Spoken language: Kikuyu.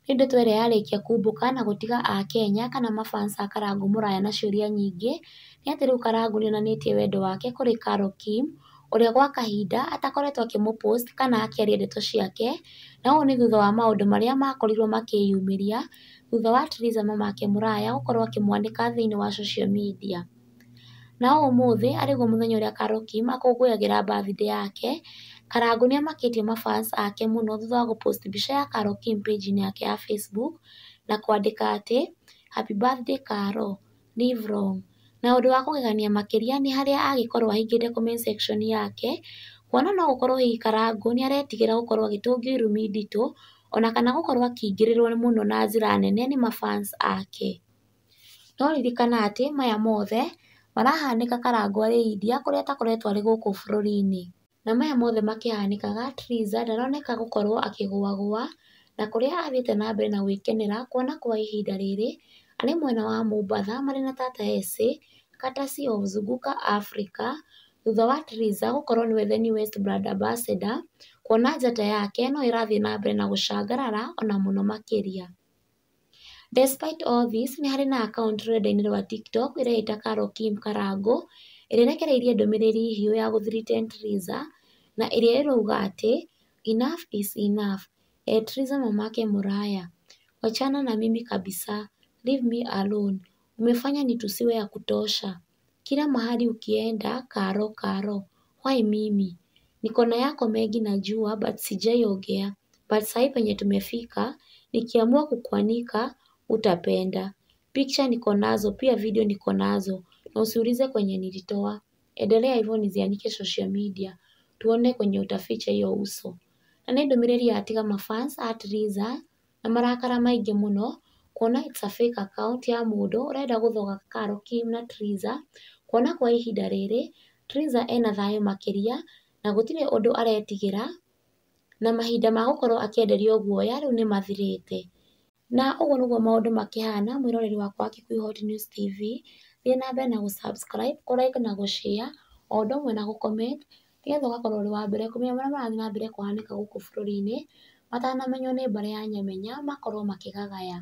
Nĩ ndeto ĩrĩa yarĩkia kumbũka na gũtiga akenya kana mafans a Karangũ Mũraya na ciũria nyingĩ, nĩ atĩ rĩu Karangũ nĩonanĩtie wendo wake kũrĩ Carol Kim, ũrĩa gwa kahinda atakoretwo akĩmũpost kana akĩaria ndeto ciake, na ũũ nĩ thutha wa maũndũ marĩa makorirwo makĩyumĩria thutha wa Triza mamake Mũraya gũkorwo akĩmwanĩka thĩinĩ wa social media. Na ũmũthĩ arĩguo mũthenya ũrĩa Carol Kim akũngũyagĩra birthday yake, Karangũ nĩamakĩtie mafans ake mũno thutha wa gũpost mbica ya Carol Kim page-inĩ yake ya Facebook na kwandĩka atĩ "Happy birthday Caro, live long". Na ũndũ wa kũgegania makĩria nĩ harĩa agĩkorwo ahingĩte comment section yake, kuona no gũkorwo hihi Karangũ nĩaretigĩra gũkorwo agĩtũngio irumi nditũ ona kana gũkorwo akĩingĩrĩrwo mũno na njĩra nene nĩ mafans ake. No ririkana atĩ maya mothe marahanĩka Karangũ arĩ India kũrĩa atakoretwo arĩ gũkũ bũrũri-inĩ. Na maya mothe makĩhanĩkaga Triza ndaroneka gũkorwo akĩgũagũa na kũrĩa athiĩte na mbere na gwĩkenera kuona kwa ihinda rĩrĩ arĩ mwena wa Mombatha marĩ na Tata Esĩ courtesy of Zunguka Africa thutha wa Triza gũkorwo nĩwe the newest brand ambassador, kuona njata yake no ĩrathiĩ na mbere na gũcangarara ona mũno makĩria. Despite all this, nĩ harĩ na account rũrenda-inĩ rwa TikTok ĩreĩta Carol Kim Karangũ ĩrĩa ĩrekereirie ndũmĩrĩri hiũ ya gũ-threaten Triza na ĩrĩa ĩrauga atĩ "Enough is enough, Triza mamake Mũraya, wachana na mimi kabisa, leave me alone, umefanya nitusiwe ya kutosha, kila mahali ukienda Caro Caro, why mimi? Niko na yako mengi najua but sijaiongea, but sahi penye tumefika, nikiamua kukuanika hutapenda. Picture niko nazo pia video niko nazo na usiulize kwenye nilitoa. Endelea hivyo nizianike social media, tuone kwenye utaficha hiyo uso". Na nĩ ndũmĩrĩri yatiga mafans a Triza na marakara maingĩ mũno kuona it's a fake account ya mũndũ ũrenda gũthoga Carol Kim na Triza, kuona kwa ihinda rĩrĩ Triza ena thayũ makĩria na gũtirĩ ũndũ aretigĩra na mahinda ma gũkorwo akĩenderio guoya rĩu nĩ mathirĩte. Na ũguo nĩguo maũndũ makĩhana mwĩroreri wakwa wa Kikuyu Hot News TV, thiĩ na mbere na gũ-subscribe, kũ-like na gũ-share o ũndũ ũmwe na gũ-comment nĩgetha ũgakorwo ũrĩ wa mbere kũmenya marĩa marathiĩ na mbere kũhanĩka gũkũ bũrũri-inĩ matanamenywo nĩ mbarĩ ya Nyamenya makorwo makĩgagaya.